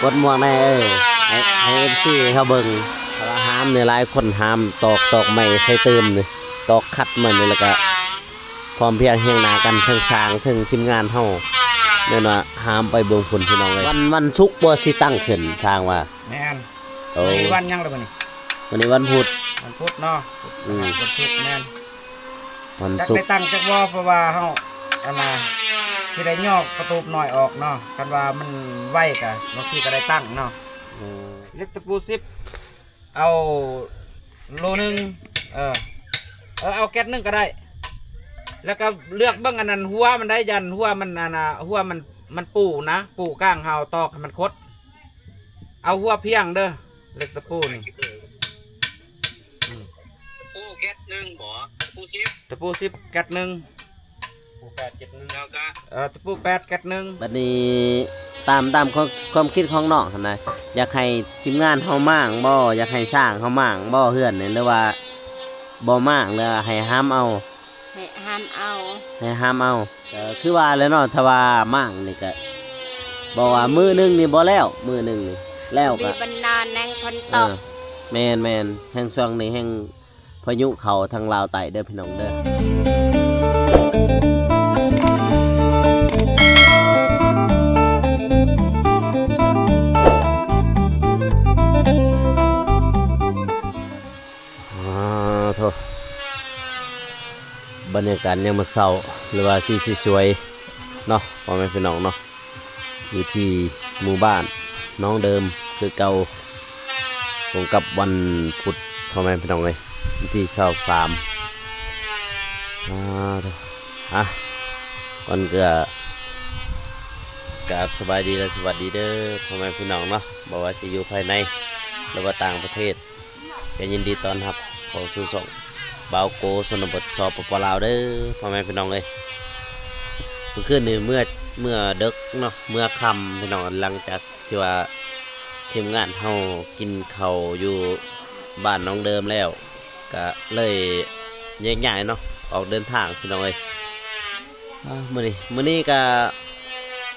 ກົດໝວກແດ່ເອີ ໃຫ້ ໃຫ້ເອັຟຊີເຮົາເບິ່ງ. ເພາະວ່າຫາມນີ້ຫຼາຍຄົນຫາມຕອກ ຕອກໄມ້ໃສ່ຕື່ມນີ້ ຕອກຂັດມານີ້ ແລ້ວກະພ້ອມພຽງຮຽງໜ້າກັນ ທັງຊ່າງ ທັງທີມງານເຮົາ ແມ່ນວ່າຫາມໄປເບິ່ງພຸ້ນພີ່ນ້ອງເອີຍ. ວັນ ວັນສຸກບໍ່ຊິຕັ້ງຂຶ້ນ ຊ່າງວ່າ. ແມ່ນ. ໂອ້ ມື້ນີ້ວັນຫຍັງລະມື້ນີ້? ມື້ນີ້ວັນພຸດ. ວັນພຸດເນາະ. ອືມ ວັນສຸກແມ່ນ. ວັນສຸກ ຈັກໄດ້ຕັ້ງຈັກບໍ່ ເພາະວ່າເຮົາ ອັນນ່າ ຊິໄດ້ຍໍກະຕູບນ້ອຍອອກເນາະ. ຄັນວ່າມັນໄວກະບາງທີກະໄດ້ຕັ້ງເນາະ. ເອີ ເຫຼັກຕະປູສິບ ເອົາໂລໜຶ່ງ. ເອີ ເອີ ເອົາແກັດໜຶ່ງກະໄດ້. ແລ້ວກະເລືອກເບິ່ງອັນນັ້ນ ຫົວມັນໄດ້ ຢ້ານຫົວມັນ ອັນນ່າ ຫົວມັນ ມັນປູນະ ປູກາງເຮົາຕອກໃຫ້ມັນຄົດ. ເອົາຫົວພຽງເດີ ເຫຼັກຕະປູນີ້. ຕະປູແກັດໜຶ່ງບໍ? ຕະປູສິບ ຕະປູສິບແກັດໜຶ່ງ. ຕະປູແປດແກັດໜຶ່ງ ແລ້ວກະ ເອີ ຕະປູແປດແກັດໜຶ່ງ. ບັດນີ້ຕາມ ຕາມຄວາມ ຄວາມຄິດຂອງນ້ອງຫັ້ນນະ ຢາກໃຫ້ທີມງານເຮົາມ້າງບໍ? ຢາກໃຫ້ຊ່າງເຮົາມ້າງບໍເຮືອນນີ້ ຫຼືວ່າບໍ່ມ້າງ ຫຼືໃຫ້ຫາມເອົາ? ໃຫ້ຫາມເອົາ ໃຫ້ຫາມເອົາ. ກໍຄືວ່າແຫຼະເນາະ ຖ້າວ່າມ້າງນີ້ກະ ບອກວ່າມື້ໜຶ່ງນີ້ບໍ່ແລ້ວ ມື້ໜຶ່ງນີ້ແລ້ວກະ ມີບັນດາແນງຝົນຕົກ. ເອີ ແມ່ນໆ ແຮ່ງຊ່ວງນີ້ແຮ່ງພາຍຸເຂົ້າທາງລາວໃຕ້ເດີພີ່ນ້ອງເດີ. ອາ ໂທ້ ບັນຍາກາດຍາມເຊົ້າ ຫຼືວ່າສີສວຍໆເນາະ ພໍ່ແມ່ພີ່ນ້ອງເນາະ ຢູ່ທີ່ໝູ່ບ້ານໜອງເດີມຄືເກົ່າ ກົງກັບວັນພຸດ ພໍ່ແມ່ພີ່ນ້ອງເອີຍ ວັນທີຊາວສາມ. ອາ ໂທ້ ອະ ກ່ອນເອື່ອ ກາບສະບາຍດີ ແລະ ສະຫວັດດີເດີ ພໍ່ແມ່ພີ່ນ້ອງເນາະ ບໍ່ວ່າຊິຢູ່ພາຍໃນ ຫຼືວ່າຕ່າງປະເທດ ກໍຍິນດີຕ້ອນຮັບເຂົ້າສູ່ຊ່ອງບ່າວໂກຊົນນະບົດ ສປປ ລາວ ເດີ ພໍ່ແມ່ພີ່ນ້ອງເອີຍ. ມື້ຄືນນີ້ເມື່ອ ເມື່ອເດິກເນາະ ເມື່ອຄ່ຳພີ່ນ້ອງ ຫຼັງຈາກທີ່ວ່າທີມງານເຮົາກິນເຂົ້າຢູ່ບ້ານໜອງເດີມແລ້ວ ກະເລີຍແຍກຍ້າຍເນາະ ອອກເດີນທາງພີ່ນ້ອງເອີຍ. ອາ ມື້ນີ້ ມື້ນີ້ກະ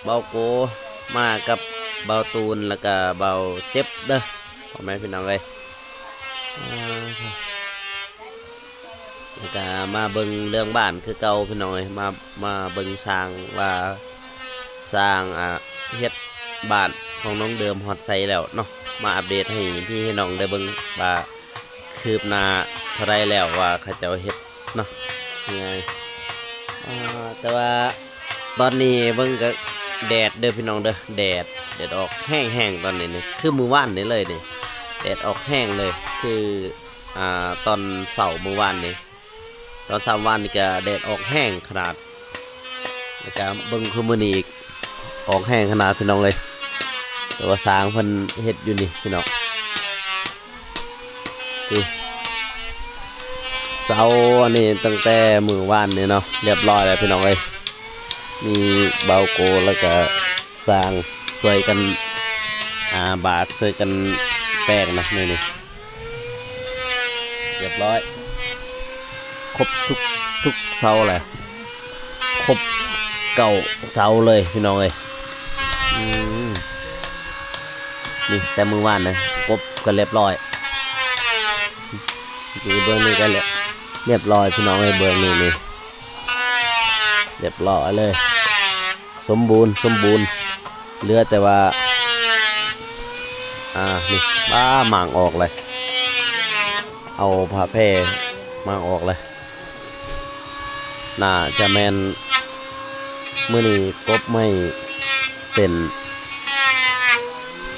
ບ່າວໂກມາກັບບ່າວຕູນ ແລ້ວກະບ່າວເຈັບເດີ ພໍ່ແມ່ພີ່ນ້ອງເອີຍ. ອາ ແລ້ວກະມາເບິ່ງເລື່ອງບ້ານຄືເກົ່າພີ່ນ້ອງເອີຍ ມາ ມາເບິ່ງຊ່າງວ່າ ຊ່າງ ອາ ເຮັດບ້ານຂອງໜອງເດີມຮອດໃສແລ້ວເນາະ ມາອັບເດດໃຫ້ພີ່ໃຫ້ນ້ອງໄດ້ເບິ່ງວ່າ ຄືບໜ້າເທົ່າໃດແລ້ວ ວ່າເຂົາເຈົ້າເຮັດເນາະ ຍັງໄງ. ອາ ແຕ່ວ່າຕອນນີ້ເບິ່ງກະແດດເດີພີ່ນ້ອງເດີ ແດດ ແດດອອກແຮງໆ ຕອນນີ້ນີ້ ຄືມື້ວານນີ້ເລີຍນີ້ ແດດອອກແຮງເລີຍ ຄື ອາ ຕອນເຊົ້າມື້ວານນີ້ ຕອນເຊົ້າວານນີ້ກະແດດອອກແຮງຂະໜາດ ແລ້ວກະເບິ່ງຄືມື້ນີ້ອີກ ອອກແຮງຂະໜາດພີ່ນ້ອງເອີຍ. ແຕ່ວ່າຊ່າງເພິ່ນເຮັດຢູ່ນີ້ພີ່ນ້ອງ ນີ້ ເສົາອັນນີ້ຕັ້ງແຕ່ມື້ວານນີ້ເນາະ ລຽບຮ້ອຍແລ້ວພີ່ນ້ອງເອີຍ. ມີບ່າວໂກ ແລ້ວກະຊ່າງຊ່ວຍກັນ ອາ ບາກ ຊ່ວຍກັນແປງນະ ນີ້ ນີ້ ລຽບຮ້ອຍ ຄົບທຸກ ທຸກເສົາແຫຼະ ຄົບເກົ້າເສົາເລີຍພີ່ນ້ອງເອີຍ. ອືມ ນີ້ແຕ່ມື້ວານນະ ກົບກໍລຽບຮ້ອຍ ນີ້ເບື້ອງນີ້ກໍລຽບ ລຽບຮ້ອຍພີ່ນ້ອງເອີຍ ເບື້ອງນີ້ນີ້ ລຽບຮ້ອຍເລີຍ ສົມບູນ ສົມບູນ ເຫຼືອແຕ່ວ່າ ອ່າ ນີ້ ປ້າ ໝາກອອກເລີຍ ເອົາຜ້າແພໝາກອອກເລີຍ ໜ້າຈະແມ່ນມື້ນີ້ກົບໄມ້ເສັ້ນ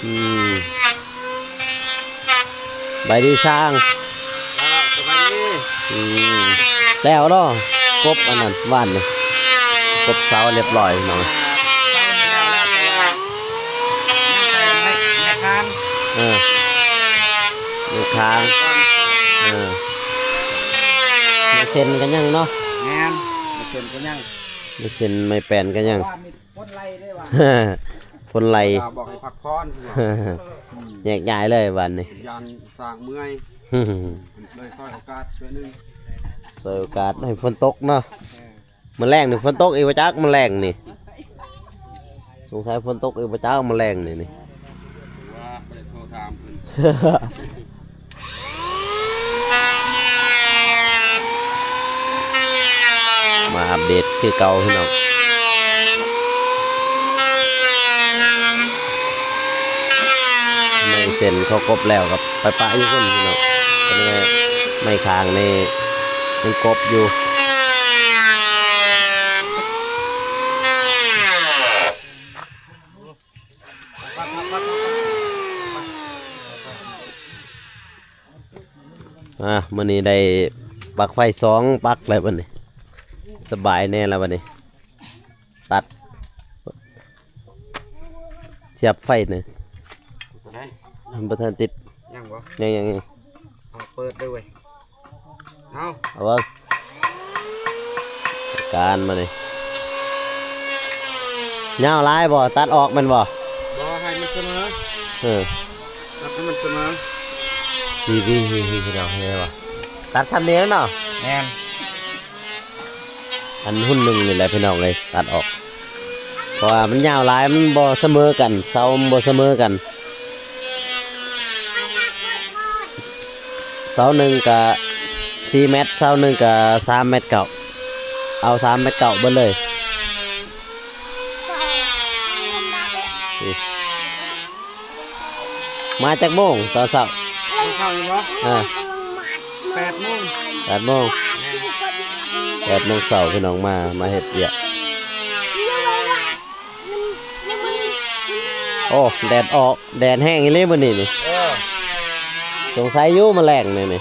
ອືມ ສະບາຍດີຊ່າງ ອ່າ ສະບາຍດີ ອືມ ແລ້ວເນາະ ກົບອັນນັ້ນວານນີ້ ກົບເສົາລຽບຮ້ອຍເນາະ ເອີ ໄມ້ຄ້າງ ເອີ ໄມ້ເສັ້ນກໍຍັງເນາະ ແມ່ນ ໄມ້ເສັ້ນກໍຍັງ ໄມ້ເສັ້ນໄມ້ແປ້ນກໍຍັງ ແຕ່ວ່າມີຝົນໄລ່ເດ້ວ່າ ຝົນໄລ່ ບອກໃຫ້ພັກຜ່ອນ ແຍກຍ້າຍເລີຍບາດນີ້ ຢ້ານຊ່າງເມື່ອຍ ເລີຍຊ່ອຍໂອກາດຊ່ວຍໜຶ່ງ ຊ່ອຍໂອກາດໃຫ້ຝົນຕົກເນາະ ເອີ ມື້ແລງນີ້ຝົນຕົກອີກບໍ່ຈັກ ມື້ແລງນີ້ ສົງໄສຝົນຕົກອີກບໍ່ຈັກ ມື້ແລງນີ້ນີ້ ມາອັບເດດຄືເກົ່າພີ່ນ້ອງ ໄມ້ເສັ້ນເຂົາກົບແລ້ວກໍໄປປະຢູ່ພຸ້ນພີ່ນ້ອງ ກໍເລີຍໄມ້ຄ້າງນີ້ຍັງກົບຢູ່. ອ່າ ມື້ນີ້ໄດ້ປັກໄຟສອງປັກແລ້ວບັດນີ້ ສະບາຍແດ່ແລ້ວບັດນີ້ ຕັດສຽບໄຟນີ້ ຕົວໃດ? ມັນບໍ່ທັນຕິດ ຍັງບໍ່? ຍັງໆໆ ເອົາເປີດເລີຍເວີຍ. ເອົາ ເອົາເບິ່ງ ການມານີ້ ຍາວຫຼາຍບໍ່? ຕັດອອກແມ່ນບໍ່? ບໍ່ ໃຫ້ມັນສະເໝີ ເອີ ຕັດໃຫ້ມັນສະເໝີ ພີ່ໆໆ ພີ່ນ້ອງ ເຫັນບໍ່? ຕັດທຳນີ້ແຫຼະເນາະ ແມ່ນ ອັນຮຸ່ນໜຶ່ງນີ້ແຫຼະພີ່ນ້ອງເອີຍ ຕັດອອກ ເພາະວ່າມັນຍາວຫຼາຍ ມັນບໍ່ສະເໝີກັນ ເສົາມັນບໍ່ສະເໝີກັນ. ເສົາໜຶ່ງກະສີ່ແມັດ ເສົາໜຶ່ງກະສາມແມັດເກົ້າ ເອົາສາມແມັດເກົ້າເບິດເລີຍ. ມາຈັກໂມງຕອນເຊົ້າ? ຕອນເຊົ້ານີ້ບໍ່? ເອີ ແປດໂມງ ແປດໂມງ ແມ່ນ ແປດໂມງເຊົ້າ ພີ່ນ້ອງມາ ມາເຮັດວຽກ. ໂອ້ ແດດອອກ ແດດແຮງອີ່ຫຼີມື້ນີ້ນີ້ ເອີ ສົງໄສຢູ່ມາແລງນີ້ນີ້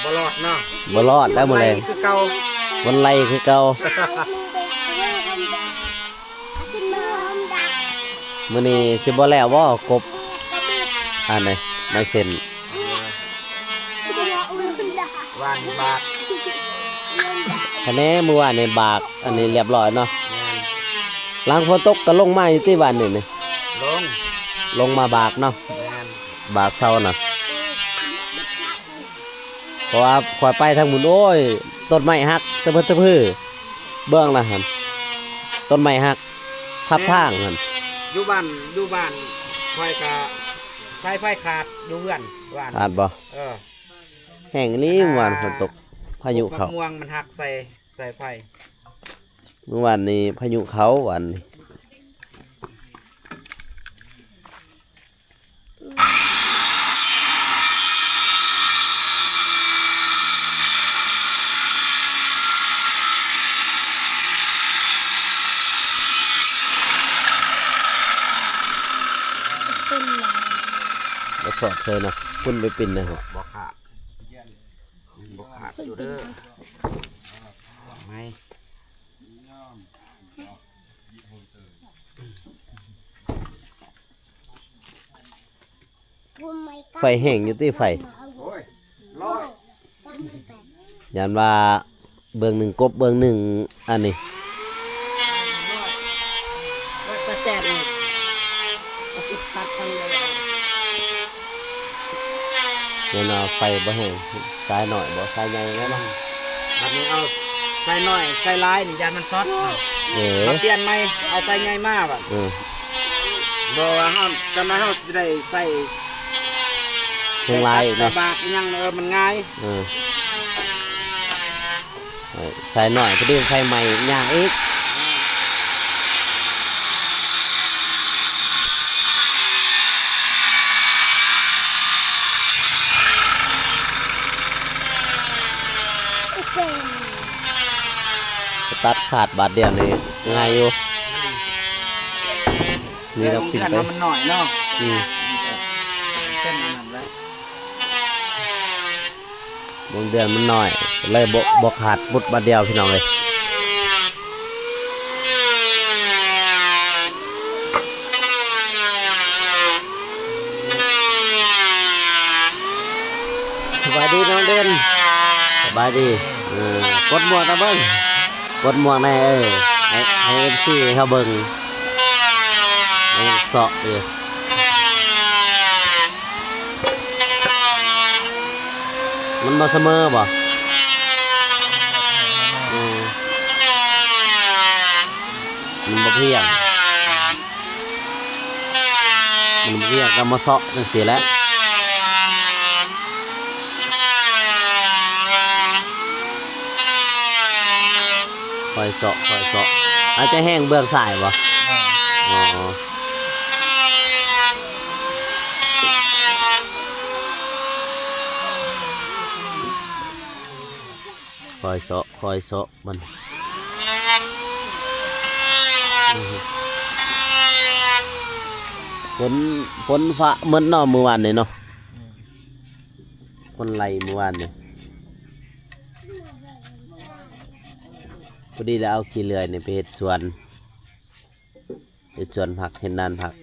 ບໍ່ລອດເນາະ ບໍ່ລອດແລ້ວມື້ແລງ ໄລ່ຄືເກົ່າ ມັນໄລ່ຄືເກົ່າ. ມື້ນີ້ຊິບໍ່ແລ້ວບໍ່ ກົບ ອັນນີ້ ໄມ້ເສັ້ນ ວານບາກ ຄະແນ ມື້ວານນີ້ບາກ ອັນນີ້ລຽບຮ້ອຍເນາະ ແມ່ນ ຫຼັງຝົນຕົກກໍລົງມາຢູ່ຕິວານນີ້ນີ້ ລົງ ລົງມາບາກເນາະ ແມ່ນ ບາກເສົານະ ເພາະວ່າຂ້ອຍໄປທາງພຸ້ນ ໂອ້ຍ ຕົ້ນໄມ້ຫັກສະເບີດສະເບີ ເບິ່ງລະຫັ້ນ ຕົ້ນໄມ້ຫັກທັບທາງຫັ້ນ ຢູ່ບ້ານ ຢູ່ບ້ານຂ້ອຍກະສາຍໄຟຂາດຢູ່ເຮືອນວານ ຂາດບໍ່? ເອີ ແຮງອີ່ຫຼີ ແລ້ວກໍ ວານຝົນຕົກ ພາຍຸເຂົ້າ ໝາກມ່ວງມັນຫັກໃສ່ ສາຍໄຟ ມື້ວານນີ້ພາຍຸເຂົ້າວານນີ້. ບໍ່ສອດໃສ່ນະ ຝຸ່ນໄປປິ່ນນະ ບໍ່ຂາດ ບໍ່ຂາດຢູ່ເດີ ໄມ້. ໄຟແຮງຢູ່ຕິ ໄຟ ໂອ້ຍ ຢ້ານວ່າເບື້ອງໜຶ່ງກົບເບື້ອງໜຶ່ງ ອັນນີ້ ແມ່ນວ່າໄຟບໍ່ແຮງ ສາຍໜ້ອຍບໍ່ ສາຍໃຫຍ່ແລ້ວເນາະ ບັດນີ້ເອົາສາຍໜ້ອຍ ສາຍຫຼາຍນີ້ຢ້ານມັນຊັອດເນາະ ເອີ ມາປ່ຽນໃໝ່ ເອົາສາຍໃຫຍ່ມາບັດ ເອີ ບໍ່ວ່າເຮົາ ຈຳວ່າເຮົາຊິໄດ້ໃສ່ ແຮງຫຼາຍອີກເນາະ ໃສ່ບາກອີ່ຫຍັງ ເອີ ມັນງ່າຍ ເອີ ໃສ່ໜ້ອຍ ພໍດີໄຟໄໝ້ຍາກອີກ ຕັດຂາດບາດດຽວນີ້ງ່າຍຢູ່ ນີ້ເຮົາປິ່ນໄປ ມັນໜ້ອຍເນາະ ອືມ ເສັ້ນອັນນັ້ນແຫຼະ ວງເດືອນມັນໜ້ອຍ ເລີຍບໍ່ ບໍ່ຂາດປຸດບາດດຽວ ພີ່ນ້ອງເອີຍ. ສະບາຍດີນ້ອງເດັ່ນ ສະບາຍດີ ເອີ ກົດໝວກນະເບິ່ງ ກົດໝວກແດ່ ເອີ ໃຫ້ ໃຫ້ເອັຟຊີເຮົາເບິ່ງ ໃຫ້ເຊາະຢູ່. ມັນບໍ່ສະເໝີບໍ່? ເອີ ມັນບໍ່ພຽງ ມັນ ວຽກກໍມາເຊາະຈັ່ງຊີ້ແຫຼະ ຄ່ອຍເຊາະ ຄ່ອຍເຊາະ. ອາດຈະແຫ້ງເບື້ອງຊ້າຍບໍ່? ແມ່ນ ອໍ ຄ່ອຍເຊາະ ຄ່ອຍເຊາະມັນ. ຝົນ ຝົນຟ້າໝົດເນາະມື້ວານນີ້ເນາະ ແມ່ນ ຝົນໄຫຼມື້ວານນີ້. ພໍດີໄດ້ເອົາຂີ້ເລື່ອຍນີ້ໄປເຮັດສວນ ເຮັດສວນຜັກ ເຮັດນານຜັກ.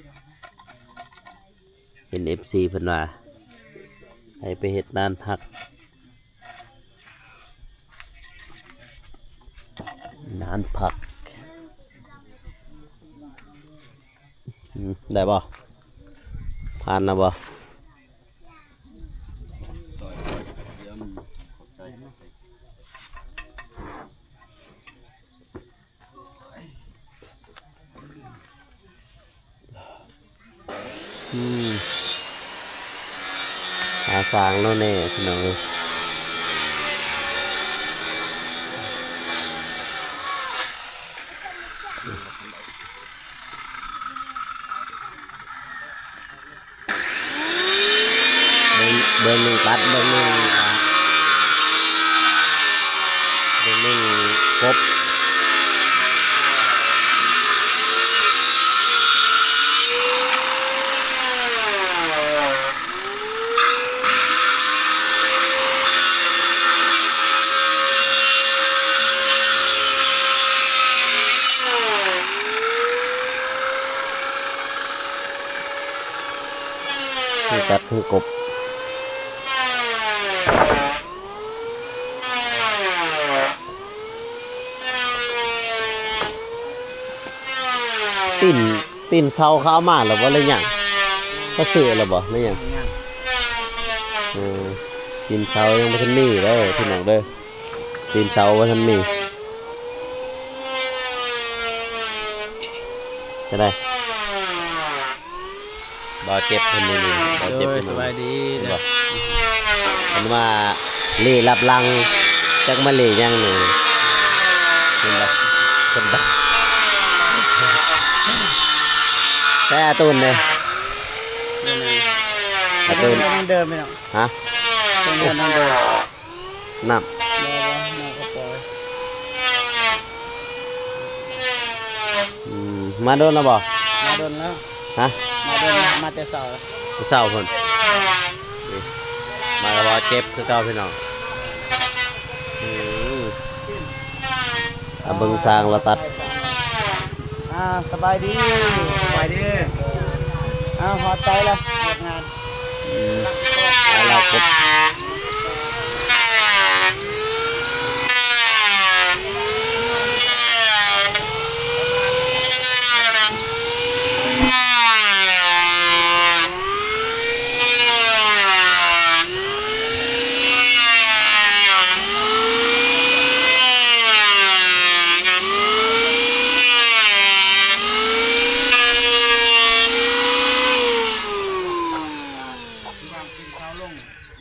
ເຫັນເອັຟຊີເພິ່ນວ່າໃຫ້ໄປເຮັດນານຜັກ ນານຜັກ. ອືມ ໄດ້ບໍ່? ຜ່ານແລ້ວບໍ່? ອືມ ຫາສ້າງເນາະແນ່ ພີ່ນ້ອງເອີຍ. ເບິ່ງ ເບິ່ງໜຶ່ງຕັດ ເບິ່ງໜຶ່ງ ອ່າ ເບິ່ງໜຶ່ງກົບ. ທັງຕັດທັງກົບ. ຕີນ ຕີນເສົາເຂົາເອົາມາແລ້ວບໍ່ ຫຼືຍັງ? ເຂົາຊື້ແລ້ວບໍ່ ຫຼືຍັງ? ຍັງ ເອີ ຕີນເສົາຍັງບໍ່ທັນມີເດີ ພີ່ນ້ອງເດີ. ຕີນເສົາບໍ່ທັນມີ. ຈັ່ງໃດ? ບ່າວເຈັບເພິ່ນນີ້ ບ່າວເຈັບ ໂດຍ ເພິ່ນ ສະບາຍດີ ເຫັນບໍ່? ເພິ່ນວ່າເລ່ລັບຫຼັງ ຈັກມາເລ່ຫຍັງນີ້ ເຫັນບໍ່? ເພິ່ນ ແຕ່ອາຕູນເດ້ ອາຕູນ ຍັງເດີມ ພີ່ນ້ອງ ຮະ? ຍັງເດີມ. ນ້ຳ ບໍ່ ບໍ່ ນ້ຳກໍປ່ອຍ. ອືມ ມາດົນແລ້ວບໍ່? ມາດົນແລ້ວ. ຮະ? ມາດົນແລ້ວ ມາແຕ່ເຊົ້າ. ແຕ່ເຊົ້າພຸ້ນ. ນີ້ ມາກັບບ່າວເຈັບຄືເກົ່າ ພີ່ນ້ອງ. ອືມ ອາ ເບິ່ງຊ່າງລາວຕັດ. ອ່າ ສະບາຍດີ ສະບາຍດີ. ອ້າວ ຮອດໃສລະ ຮອດງານ. ອືມ ແລ້ວຄົບ ຄືວ່າກິນເຂົ້າລົງ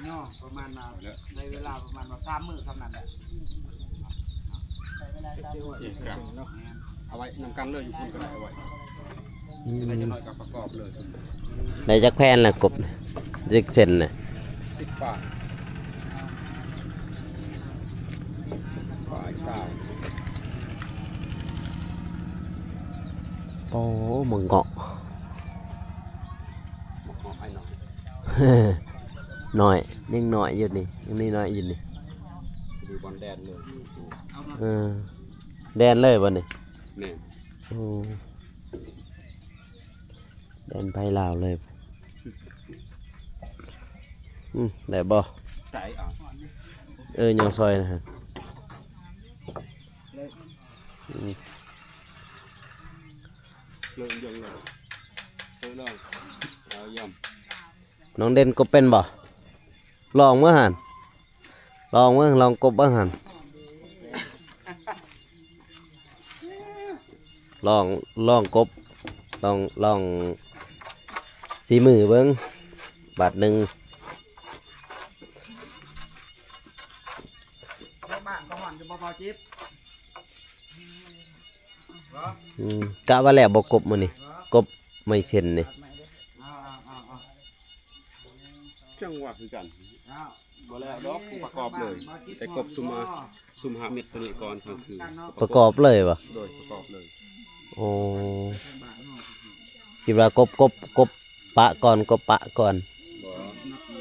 ຍໍ ປະມານວ່າ ໄດ້ເວລາປະມານວ່າສາມມື້ສ່ຳນັ້ນແຫຼະ. ເອົາໄວ້ນຳກັນເລີຍ ຢູ່ພຸ້ນກໍໄດ້ ເອົາໄວ້. ອືມ ໄດ້ຈັກໜ້ອຍກໍປະກອບເລີຍ. ໄດ້ຈັກແຜ່ນລະກົບ ຈັກເສັ້ນນະ? ສິບປາຍ ສິບປາຍ ຊາວ. ໂອ້ ໝາກເງາະ ໝາກເງາະໄອ້ນ້ອຍ ນ້ອຍ ຍັງນ້ອຍຢູ່ນີ້ ຍັງນ້ອຍໆຢູ່ນີ້ ຢູ່ບ່ອນແດນເລີຍ. ເອີ ແດນເລີຍບໍ່ນີ້? ແມ່ນ. ໂອ້ ແດນໄທລາວເລີຍ. ອືມ ໄດ້ບໍ່? ໃສ່ເອົາ ເອີ ຍໍຊອຍນະ. ອືມ ເລີຍຍັງເລີຍ ເລີຍ ເອົາຢຳ. ນ້ອງເດັ່ນກົບເປັນບໍ່? ລອງເບິ່ງຫັ້ນ ລອງເບິ່ງ ລອງກົບເບິ່ງຫັ້ນ. ລອງ ລອງກົບ ລອງ ລອງເຊ ຝີມືເບິ່ງບາດໜຶ່ງ. ເຮັດບ້ານກໍຮ້ອນຢູ່ບໍ່ ບໍ່ຈິດ? ອືມ ກະວ່າແລ້ວບໍ່ກົບມື້ນີ້ ກົບໄມ້ເສັ້ນນີ້. ຈັ່ງວ່າຄືກັນ ບໍ່ແລ້ວດອກ ປະກອບເລີຍ ໄປກົບຊຸມ ຊຸມຫ້າເມັດໂຕນີ້ກ່ອນກາງຄືນ ປະກອບເລີຍບໍ່? ໂດຍ ປະກອບເລີຍ. ໂອ້ ຄິດວ່າກົບ ກົບ ກົບປະກ່ອນ ກົບປະກ່ອນ. ບໍ່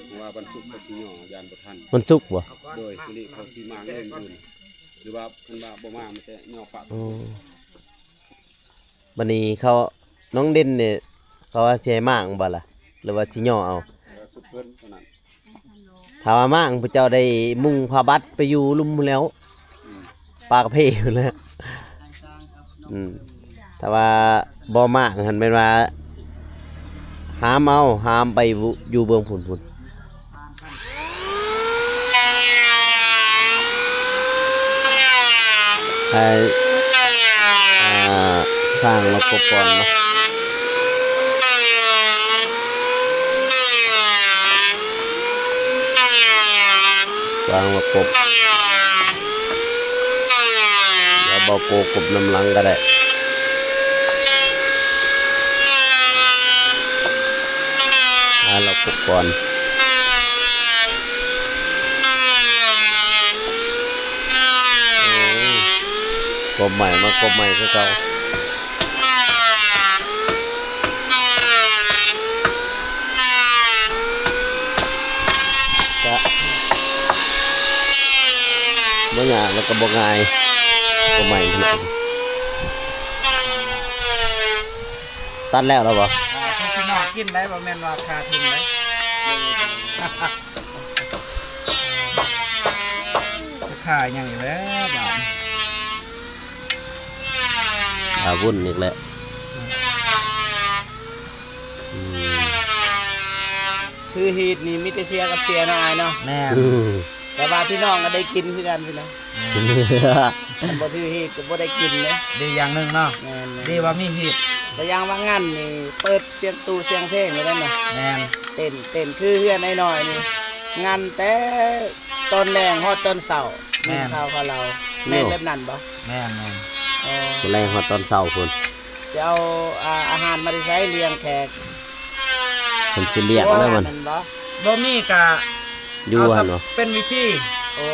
ເພາະວ່າວັນສຸກເຂົາຊິຍໍ ຢ້ານບໍ່ທັນ. ວັນສຸກບໍ່? ໂດຍ ໂຕນີ້ເຂົາຊິມາມື້ອື່ນ ຫຼືວ່າຄັນວ່າບໍ່ມາ ມັນຈະຍໍປະ. ໂອ້ ບັດນີ້ເຂົາ ນ້ອງເດັ່ນນີ້ ເຂົາວ່າຊິໃຫ້ມ້າງບໍ່ລະ ຫຼືວ່າຊິຍໍເອົາ? ເອີ ສຸກເພິ່ນເທົ່ານັ້ນ. ຖ້າວ່າມ້າງ ພວກເຈົ້າໄດ້ມຸງຜ້າບັດໄປຢູ່ລຸ່ມພຸ້ນແລ້ວ ອືມ ປາກະເພພຸ້ນແລ້ວ. ອືມ ຖ້າວ່າບໍ່ມ້າງຫັ້ນແມ່ນວ່າຫາມເອົາ ຫາມໄປຢູ່ເບື້ອງພຸ້ນ ພຸ້ນ. ໃຫ້ ອ່າ ຊ່າງລາວກົບກ່ອນເນາະ ຊ່າງລາວກົບ ດຽວເບົາໂກກົບນຳຫຼັງກໍໄດ້. ອ່າ ລາວກົບກ່ອນ. ໂອ້ ກົບໃໝ່ ມາກົບໃໝ່ຄືເກົ່າ. ກະບໍ່ຍາກ ແລ້ວກໍບໍ່ງ່າຍ ກໍໃໝ່ຂະໜາດ. ຕັດແລ້ວລະບໍ່? ອ່າ ພວກພີ່ນ້ອງກິນໄດ້ ບໍ່ແມ່ນວ່າຄາຖິ້ມເດ້. ຄາຫຍັງອີກແລ້ວບາດນີ້ ອາວຸ້ນອີກແລ້ວ. ອືມ ອືມ ຄືຮີດນີ້ມີແຕ່ເສຍກັບເສຍເນາະອ້າຍເນາະ. ແມ່ນ ອືມ ແຕ່ວ່າພີ່ນ້ອງກໍໄດ້ກິນຄືກັນພີ່ນ້ອງ. ແມ່ນ ຄັນບໍ່ຖືຮີດກໍບໍ່ໄດ້ກິນເດ້. ດີຢ່າງໜຶ່ງເນາະ. ແມ່ນໆ ດີວ່າມີຮີດ. ແຕ່ຢ່າງວ່າງານນີ້ເປີດສຽງຕູ້ສຽງເພງເລີຍເນາະ. ແມ່ນ ເຕັ້ນ ເຕັ້ນ ຄືເຮືອນອ້າຍນ້ອຍນີ້ ງານແຕ່ຕອນແລງຮອດຕອນເຊົ້າ. ແມ່ນ ຍິນຂ່າວເຂົາເລົ່າ. ແມ່ນແບບນັ້ນບໍ່? ແມ່ນໆ ອໍ ຕອນແລງຮອດຕອນເຊົ້າພຸ້ນ. ຈະເອົາ ອ່າ ອາຫານມາແຕ່ໃສລ້ຽງແຂກ? ເພິ່ນຊິລ້ຽງແລ້ວມັນ ບໍ່ມີກະຢູ່ຫັ້ນບໍ່? ເປັນວິທີ ໂອ້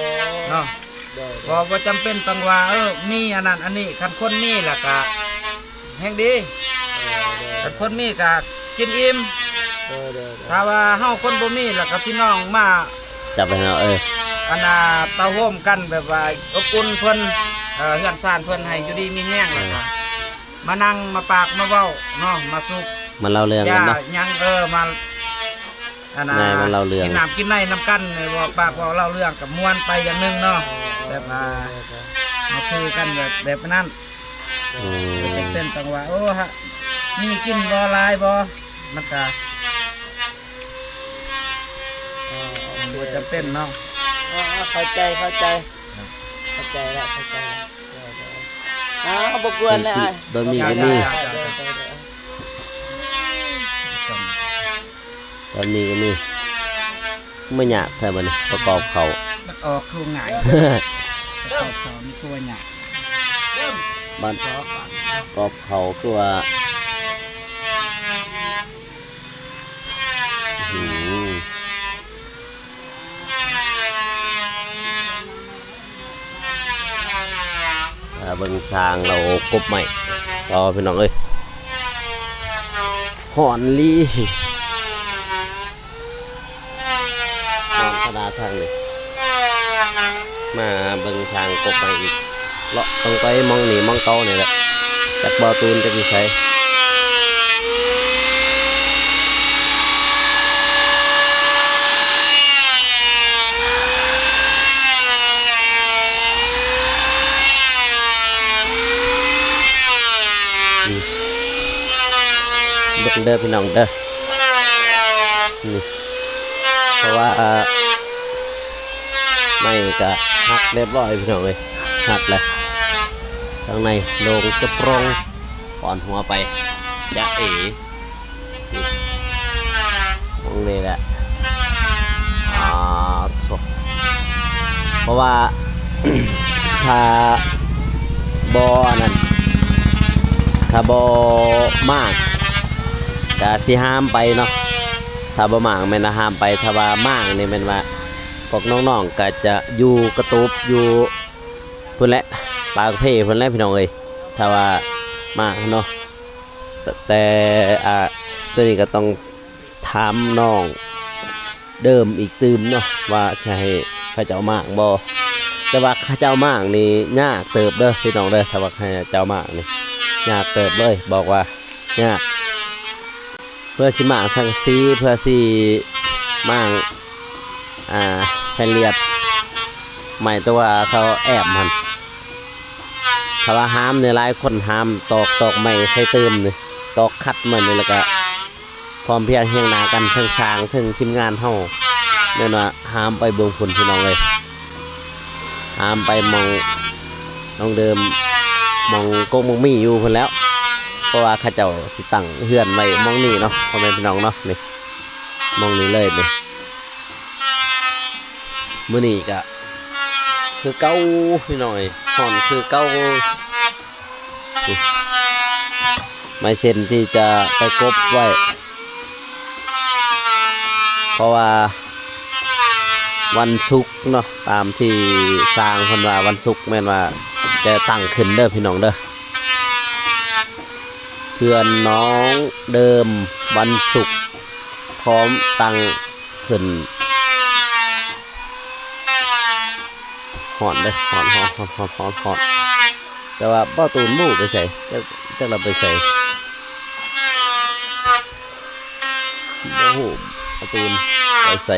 ເນາະ. ໂດຍໆ ບໍ່ ບໍ່ຈຳເປັນຕ້ອງວ່າ ເອີ ມີອັນນັ້ນອັນນີ້ ຄັນຄົນມີແລ້ວກະແຮງດີ. ເອີ ໂດຍໆ ຄັນຄົນມີກະກິນອີ່ມ. ໂດຍໆ ຖ້າວ່າເຮົາຄົນບໍ່ມີແລ້ວກະພີ່ນ້ອງມາ ຈັບໄປເນາະ ເອີ ອັນນ່າ ເຕົ້າໂຮມກັນແບບວ່າອົບອຸ່ນເພິ່ນ ເອີ ເຮືອນຊານເພິ່ນໃຫ້ຢູ່ດີມີແຮງ ເອີ ແລ້ວກະມານັ່ງມາປາກມາເວົ້າເນາະ ມາສຸກມາເລົ່າເລື່ອງກັນເນາະ ຫຍັງ ເອີ ມາ ອັນນ່າ ມາເລົ່າເລື່ອງ ກິນນ້ຳກິນໃນນຳກັນ ເວົ້າປາກເວົ້າເລົ່າເລື່ອງກໍມ່ວນໄປຢ່າງໜຶ່ງເນາະ. ເອີ ແບບວ່າ ເອີ ເຮົາຄືກັນແບບ ແບບນັ້ນ. ອືມ ບໍ່ຈຳເປັນຕ້ອງວ່າ ໂອ້ ມີກິນບໍ່ ຫຼາຍບໍ່ ມັນກະ ເອີ ບໍ່ຈຳເປັນເນາະ. ເອີ ເຂົ້າໃຈ ເຂົ້າໃຈ ເຂົ້າໃຈແລ້ວ ເຂົ້າໃຈແລ້ວ. ເອີ ເອີ ເອີ ອ້າວ ບໍ່ກວນແລ້ວອ້າຍ ຕອນນີ້ກໍມີ ຕອນນີ້ກໍມີ. ມັນຍາກແທ້ບັດນີ້ ປະກອບເຂົ້າ ມັນອອກຄືງ່າຍ ປະກອບເຂົ້ານີ້ຄືວ່າຍາກ ບັດປະກອບເຂົ້າຄືວ່າ ອືມ. ອ່າ ເບິ່ງຊ່າງລາວກົບໄມ້ຕໍ່ພີ່ນ້ອງເອີຍ ຮ້ອນລີ້ ຮ້ອນຂະໜາດທາງນີ້. ມາເບິ່ງຊ່າງກົບໄມ້ອີກ ເລາະເບິ່ງໄປໝ່ອງນີ້ໝ່ອງເກົ່ານີ້ແຫຼະ ຈັກບໍ່ຕູນຈັກຢູ່ໃສ. ອືມ ເບິ່ງເດີພີ່ນ້ອງເດີ ນີ້ ເພາະວ່າ ອ່າ ໄມ້ກະຫັກຮຽບຮ້ອຍພີ່ນ້ອງເອີຍ ຫັກແລ້ວ ທາງໃນໂລ່ງຈະໂປ່ງ ປ່ອນຫົວໄປ ຈະເອ. ນີ້ ນີ້ແຫຼະ ອາ ໂທ້ ເພາະວ່າ ຖ້າບໍ່ອັນນັ້ນ ຖ້າບໍ່ມ້າງກະຊິຫາມໄປເນາະ ຖ້າບໍ່ມ້າງແມ່ນຫາມໄປ ຖ້າວ່າມ້າງນີ້ແມ່ນວ່າ ພວກນ້ອງໆກະຈະຢູ່ກະຕູບຢູ່ພຸ້ນແຫຼະ ປາກເພພຸ້ນແຫຼະພີ່ນ້ອງເອີຍ ຖ້າວ່າມ້າງເນາະ ແຕ່ ອ່າ ໂຕນີ້ກະຕ້ອງ ຖາມນ້ອງເດີມອີກຕື່ມເນາະ ວ່າຈະໃຫ້ເຂົາເຈົ້າມ້າງບໍ່ ແຕ່ວ່າເຂົາເຈົ້າມ້າງນີ້ຍາກເຕີບເດີພີ່ນ້ອງເດີ ຖ້າວ່າໃຫ້ເຈົ້າມ້າງນີ້ຍາກເຕີບເລີຍ ບອກວ່າຍາກ ເພື່ອຊິມ້າງສັງກະສີ ເພື່ອຊິມ້າງ ອ່າ ແຜ່ນລຽບ ໄມ້ຕົວເຂົາແອ້ມຫັ້ນ ຖ້າວ່າຫາມນີ້ ຫຼາຍຄົນຫາມຕອກ ຕອກໄມ້ໃສ່ຕື່ມນີ້ ຕອກຂັດມານີ້ ແລ້ວກະ ພ້ອມພຽງຮຽງໜ້າກັນ ທັງຊ່າງ ທັງທີມງານເຮົາ ແມ່ນວ່າຫາມໄປເບິ່ງພຸ້ນພີ່ນ້ອງເອີຍ ຫາມໄປໝ່ອງນ້ອງເດີມ ໝ່ອງກົກໝາກມີ້ຢູ່ພຸ້ນແຫຼ້ວ ເພາະວ່າເຂົາເຈົ້າຊິຕັ້ງເຮືອນໄວ້ໝ່ອງນີ້ເນາະ ພໍ່ແມ່ພີ່ນ້ອງເນາະ ນີ້ ໝ່ອງນີ້ເລີຍນີ້ ມື້ນີ້ກະຄືເກົ່າພີ່ນ້ອງເອີຍ ຮ້ອນຄືເກົ່າ. ໄມ້ເສັ້ນທີ່ຈະໄປກົບໄວ້ ເພາະວ່າວັນສຸກເນາະ ຕາມທີ່ຊ່າງເພິ່ນວ່າ ວັນສຸກແມ່ນວ່າຈະຕັ້ງຂຶ້ນເດີພີ່ນ້ອງເດີ ເຮືອນນ້ອງເດີມວັນສຸກ ພ້ອມຕັ້ງຂຶ້ນ. ຮ້ອນເດ້ ຮ້ອນ ຮ້ອນ ຮ້ອນ ຮ້ອນ ຮ້ອນ ຮ້ອນ ແຕ່ວ່າບໍ່ຕູນບໍ່ຮູ້ໄປໃສ ຈັກ ຈັກລາວໄປໃສ ບໍ່ຮູ້ບໍ່ຕູນໄປໃສ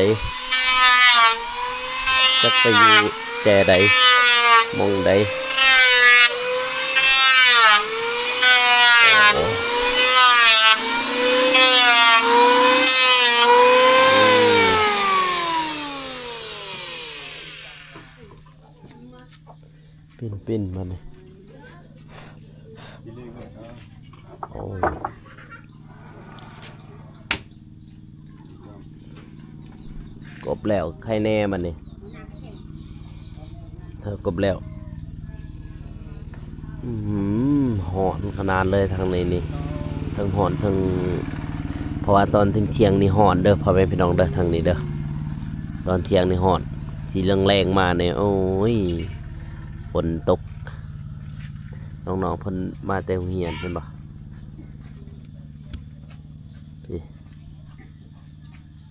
ຈັກໄປຢູ່ແຈໃດ ໝ່ອງໃດ. ປິ່ນໆ ບາດນີ້ ໂອ້ຍ ກົບແລ້ວ ໄຄແນ່ບາດນີ້ ເທີກົບແລ້ວ. ອືມ ຮ້ອນຂະໜາດເລີຍທາງນີ້ນີ້ ເທິງຮ້ອນເທິງ ເພາະວ່າຕອນທ່ຽງໆນີ້ຮ້ອນເດີ ພໍ່ແມ່ພີ່ນ້ອງເດີ ທາງນີ້ເດີ ຕອນທ່ຽງນີ້ຮ້ອນ ຊິແລງໆມານີ້ ໂອ້ຍ ຝົນຕົກ ນ້ອງໆເພິ່ນມາແຕ່ໂຮງຮຽນ ເຫັນບໍ່ ນີ້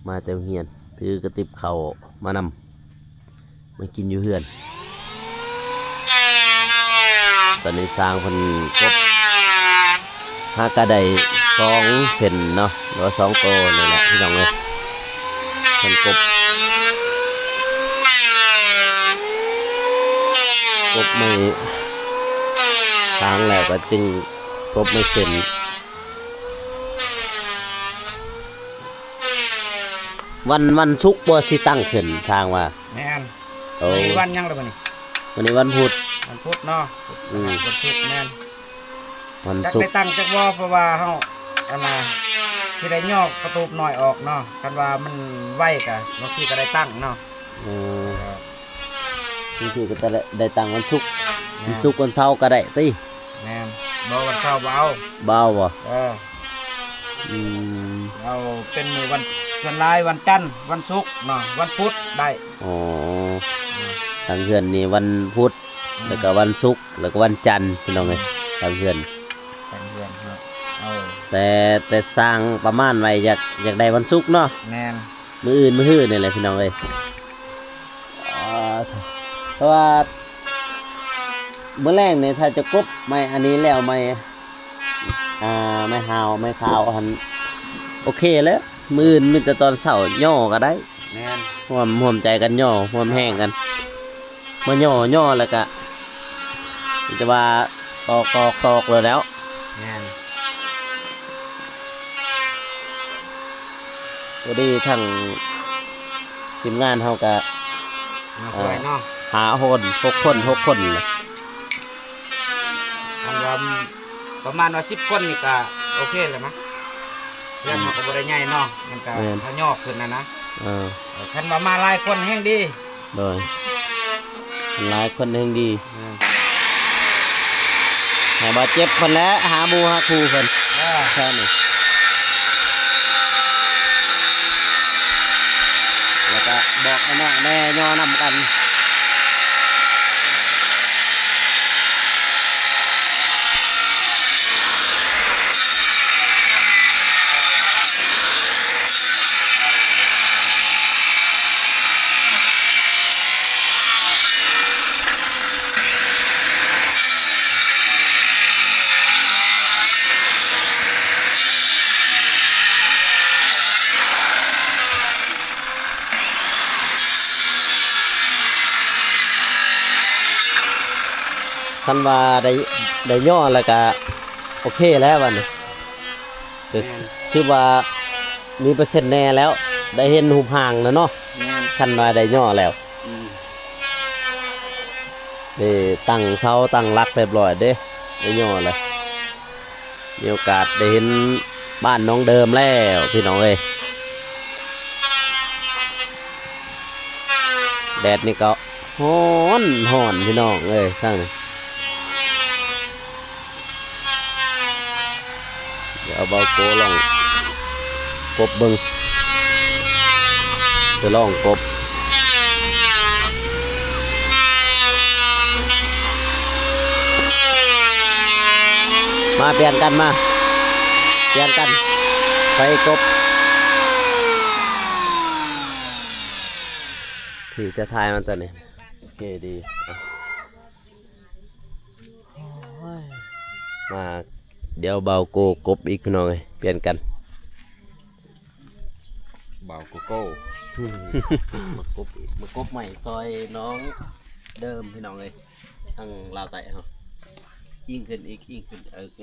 ມາແຕ່ໂຮງຮຽນ ຖືກະຕິບເຂົ້າມານຳ ມາກິນຢູ່ເຮືອນ. ຕອນນີ້ຊ່າງເພິ່ນກົບ ຫາກະໄດ້ສອງເສັ້ນເນາະ ຫຼືວ່າສອງໂຕນີ້ແຫຼະພີ່ນ້ອງເອີຍ ເພິ່ນກົບ ກົບໄມ້ ຊ່າງແລ້ວກະຈຶ່ງກົບໄມ້ເສັ້ນ. ວັນ ວັນສຸກບໍ່ຊິຕັ້ງຂຶ້ນ ຊ່າງວ່າ ແມ່ນ. ໂອ້ ມື້ນີ້ວັນຫຍັງລະມື້ນີ້? ມື້ນີ້ວັນພຸດ ວັນພຸດເນາະ ອືມ ວັນສຸກແມ່ນ ວັນສຸກ ຈັກໄດ້ຕັ້ງຈັກບໍ່ ເພາະວ່າເຮົາ ອັນນ່າ ຊິໄດ້ຍໍກະຕູບນ້ອຍອອກເນາະ ຄັນວ່າມັນໄວກະບາງທີກະໄດ້ຕັ້ງເນາະ. ໂອ້ ບາງທີກະໄດ້ ໄດ້ຕັ້ງວັນສຸກ ແມ່ນ ວັນສຸກວັນເສົາກະໄດ້ຕິ. ແມ່ນ ບໍ່ ວັນເສົາບໍ່ເອົາ ບໍ່ເອົາບໍ່? ເອີ ອືມ ເອົາເປັນມື້ວັນ ສ່ວນຫຼາຍວັນຈັນ ວັນສຸກເນາະ ວັນພຸດໄດ້. ອໍ ອືມ ທາງເຮືອນນີ້ວັນພຸດ ອືມ ແລ້ວກະວັນສຸກ ແລ້ວກະວັນຈັນ ພີ່ນ້ອງເອີຍ ທາງເຮືອນ ທາງເຮືອນເນາະ ເອົາ ແຕ່ ແຕ່ຊ່າງປະມານໄວ້ ຢາກ ຢາກໄດ້ວັນສຸກເນາະ. ແມ່ນ ມື້ອື່ນມື້ຮືນີ້ແຫຼະພີ່ນ້ອງເອີຍ. ອ່າ ເພາະວ່າມື້ແລງນີ້ ຖ້າຈະກົບໄມ້ອັນນີ້ແລ້ວ ໄມ້ ອ່າ ໄມ້ຫາວ ໄມ້ຂາວຫັ້ນ ໂອເຄແລ້ວ. ມື້ອື່ນມີແຕ່ຕອນເຊົ້າຍໍ້ກະໄດ້. ແມ່ນ ຮ່ວມ ຮ່ວມໃຈກັນຍໍ້ ຮ່ວມແຮງກັນ ມາຍໍ້ ຍໍ້ແລ້ວກະ ມີແຕ່ວ່າຕອກ ຕອກ ຕອກໂລດແລ້ວ. ແມ່ນ ພໍດີທັງທີມງານເຮົາກະ ມາຊ່ວຍເນາະ ເອີ ຫ້າຄົນ ຫົກຄົນ ຫົກຄົນແຫຼະ ຄັນວ່າປະມານວ່າສິບຄົນນີ້ກະໂອເຄແລ້ວນະ. ເຮືອນເຮົາກໍບໍ່ໄດ້ໃຫຍ່ເນາະ ມັນກໍ ແມ່ນ ທະຍອຍຂຶ້ນນະນະ. ເອີ ເອີ ຄັນວ່າມາຫຼາຍຄົນແຮ່ງດີ. ໂດຍ ຫຼາຍຄົນແຮ່ງດີ. ແມ່ນ ໃຫ້ບາດເຈັບເພິ່ນແຫຼະ ຫາໝູ່ຫາຄູ່ເພິ່ນ. ເອີ ແຄ່ນີ້ ແລ້ວກໍບອກນ້ອງໆແດ່ ຍໍນຳກັນ. ຄັນວ່າໄດ້ ໄດ້ຍໍແລ້ວກະໂອເຄແລ້ວບັດນີ້ ແມ່ນ ຄືວ່າມີເປີເຊັນແດ່ແລ້ວ ໄດ້ເຫັນຮູບຮ່າງແລ້ວເນາະ. ແມ່ນ ຄັນວ່າໄດ້ຍໍແລ້ວ. ອືມ ນີ້ຕັ້ງເສົາຕັ້ງຫຼັກຮຽບຮ້ອຍເດ້ ໄດ້ຍໍແລ້ວ ມີໂອກາດໄດ້ເຫັນບ້ານນ້ອງເດີມແລ້ວພີ່ນ້ອງເອີຍ. ແດດນີ້ກໍຮ້ອນ ຮ້ອນພີ່ນ້ອງເອີຍ ທາງນີ້. ດຽວເບົາໂກລອງກົບເບິ່ງ ຈະລອງກົບ ມາປ່ຽນກັນ ມາປ່ຽນກັນ ໄປກົບ ທີ່ຈະຖ່າຍມັນຕົວນີ້ ໂອເຄດີ. ມາ ດຽວເບົາໂກກົບອີກພີ່ນ້ອງເອີຍ ປ່ຽນກັນ ເບົາໂກໂກ້ ມາກົບອີກ ມາກົບໃໝ່ຊ່ອຍນ້ອງເດີມພີ່ນ້ອງເອີຍ ທາງລາວໃຕ້ເຮົາ ອີງຂຶ້ນອີກ ອີງຂຶ້ນ ໂອເຄ.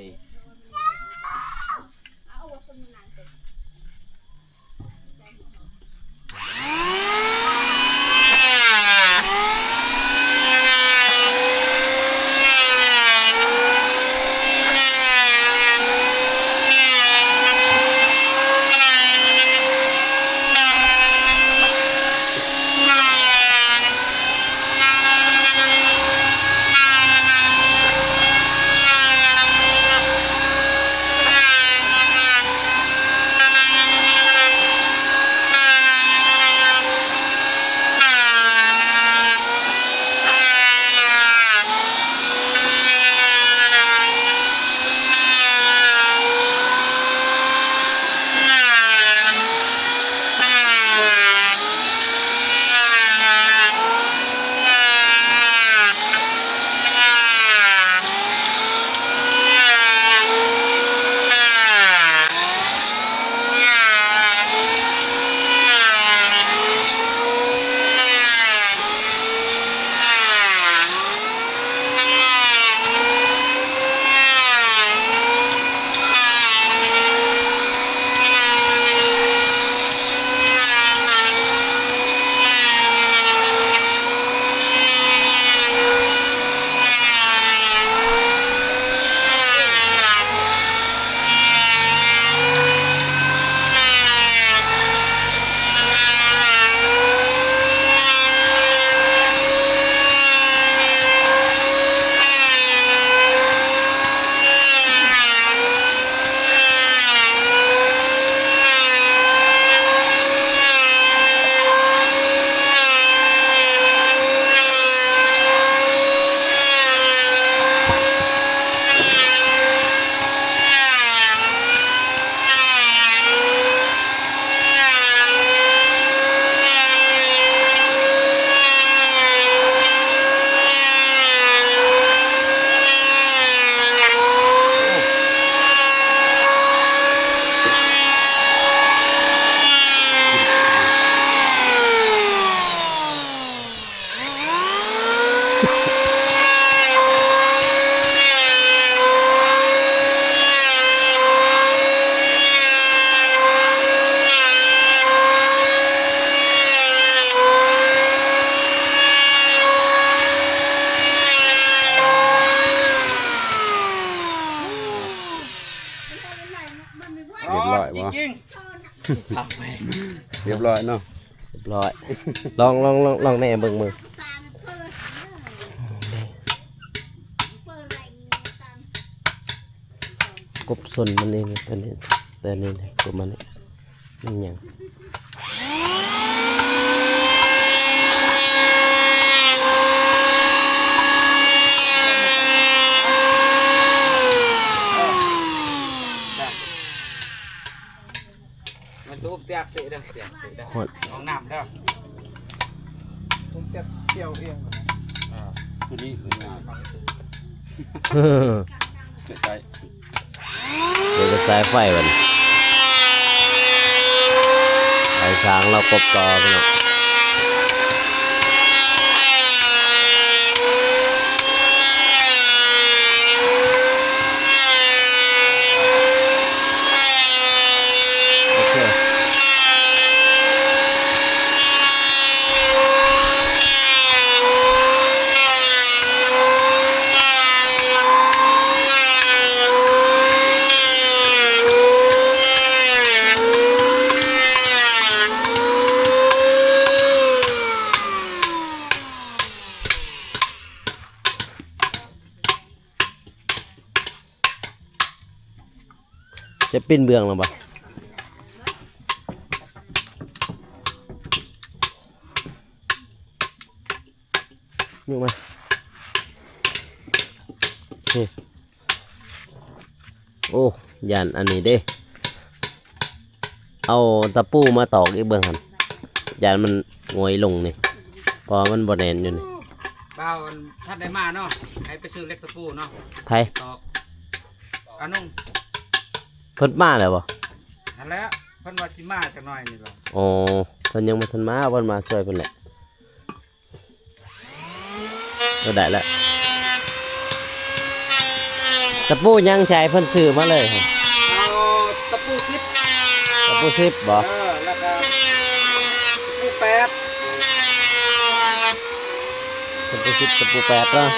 ຮ້ອຍບໍ່? ຈິງໆ ສາມແມ່ນ ຮຽບຮ້ອຍເນາະ ຮຽບຮ້ອຍ. ລອງ ລອງ ລອງ ລອງແດ່ເບິ່ງ ເບິ່ງ ກົບສົ້ນມັນເອງ ຕົວນີ້ ຕົວນີ້ ກົບມັນນີ້ ມັນຫຍັງ? ມັນຕູບຕຽກເຕະເດີ ຕຽກເຕະເດີ ຮອດ ຫ້ອງນ້ຳເດີ ຕູບຕຽກກ່ຽວເອງ ອ່າ ຕົວນີ້ຄືງາມ ໃກ້ໆ. ເດີນກັບສາຍໄຟບັດນີ້ ໄປສາງລາວກົບຕໍ່ພີ່ນ້ອງ. ໂອເຄ. ຈະປິ່ນເບື້ອງແລ້ວບໍ່? ຍົກມາ ນີ້ ໂອ້ ຢ້ານອັນນີ້ເດ້ ເອົາຕະປູມາຕອກອີກເບິ່ງຫັ້ນ ຢ້ານມັນຫງອຍລົງນີ້ ເພາະວ່າມັນບໍ່ແໜ້ນຢູ່ນີ້. ບ່າວ ອັນ ທັນໄດ້ມາເນາະ ໃຫ້ໄປຊື້ເຫຼັກຕະປູເນາະ ໃຜ? ຕອກ ອານຸງ ເພິ່ນມາແລ້ວບໍ່? ຫັ້ນແຫຼະ ເພິ່ນວ່າຊິມາຈັກໜ້ອຍນີ້ລະ. ອໍ ເພິ່ນຍັງບໍ່ທັນມາ ເພິ່ນມາຊ່ວຍເພິ່ນແຫຼະ. ເອີ ໄດ້ແລ້ວ ຕະປູຍັງໃຊ້ ເພິ່ນຊື້ມາເລີຍ ເອົາຕະປູສິບ ຕະປູສິບບໍ່? ເອີ ແລ້ວກະຕະປູແປດ ຕະປູສິບ ຕະປູແປດເນາະ.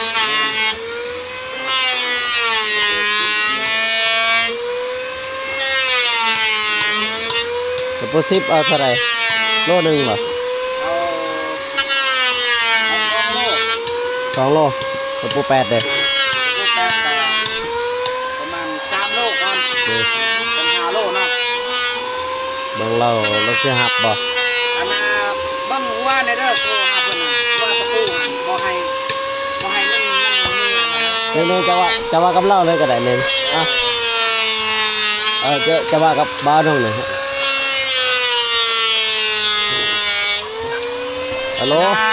ຕະປູສິບເອົາເທົ່າໃດ? ໂລໜຶ່ງບໍ່? ເອົາສອງໂລ ສອງໂລ. ຕະປູແປດເດ້? ຕະປູແປດກະປະມານສາມໂລກ່ອນ ໂດຍ ເປັນຫ້າໂລເນາະ. ເບິ່ງລາວ ລາວຊິຮັບບໍ່? ອັນນ່າ ເບິ່ງຫົວແດ່ເດີ ໂທຫາເພິ່ນ ຫົວຕະປູຫັ້ນ ບໍ່ໃຫ້ ບໍ່ໃຫ້ມັນ ມັນມີອັນນັ້ນ. ເອີ ເອີ ຈະວ່າ ຈະວ່າກັບລາວເລີຍກໍໄດ້ແມ່ນ. ອ່ະ ເອີ ຈະ ຈະວ່າກັບບ່າວນ້ອງໜ່ອຍ. ຮັລໂຫຼ ອ່າ